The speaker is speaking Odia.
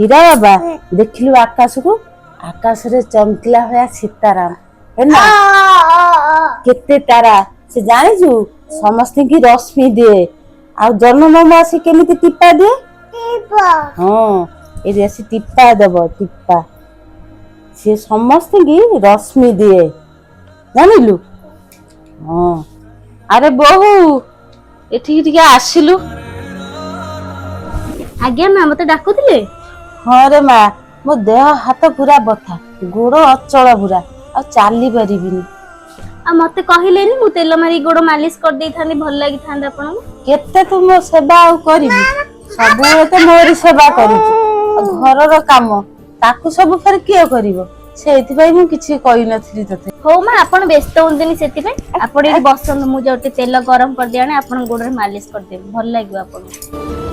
ହୀରା ବାବା, ଦେଖିଲୁ ଆକାଶକୁ, ଆକାଶରେ ଚମକିଲା ଭଳିଆ ସୀତାରାମ ହେଲା, କେତେ ତାରା। ସେ ଜାଣିଛୁ, ସମସ୍ତିଙ୍କି ରଶ୍ମି ଦିଏ। ଆଉ ଜହ୍ନ ମାମୁଁ ଆସି କେମିତି ଟିପା ଦିଏ। ହଁ, ଏଠି ଆସି ଟିପା ଦବ, ଟିପା। ସିଏ ସମସ୍ତିଙ୍କି ରଶ୍ମି ଦିଏ, ଜାଣିଲୁ? ହଁ। ଆରେ ବୋହୁ, ଏଠିକି ଟିକେ ଆସିଲୁ। ଆଜ୍ଞା ମା, ମତେ ଡାକୁଥିଲେ? ହଁ ରେ ମା, ମୋ ଦେହ ହାତ ପୁରା ବଥା, ଗୋଡ ଅଚଳ ପୁରା, ଆଉ ଚାଲି ପାରିବିନି। ଆଉ ମତେ କହିଲେନି, ମୁଁ ତେଲ ମାରି ଗୋଡ ମାଲିସ କରିଦେଇଥାନ୍ତି, ଭଲ ଲାଗିଥାନ୍ତା ଆପଣଙ୍କୁ। କେତେ ତୁ ମୋ ସେବା ଆଉ କରିବୁ? ସବୁବେଳେ ତ ମୋରି ସେବା କରୁଛୁ। ଆଉ ଘରର କାମ ତାକୁ ସବୁ ଫେର କିଏ କରିବ? ସେଇଥିପାଇଁ ମୁଁ କିଛି କହିନଥିଲି ତତେ। ହଉ ମା, ଆପଣ ବ୍ୟସ୍ତ ହୁଅନ୍ତୁନି ସେଥିପାଇଁ। ଆପଣ ଏଠି ବସନ୍ତୁ, ମୁଁ ଯାଉ ଟିକେ ତେଲ ଗରମ କରିଦେଇ ଆଣେ, ଆପଣଙ୍କ ଗୋଡରେ ମାଲିସ କରିଦେବି, ଭଲ ଲାଗିବ ଆପଣଙ୍କୁ।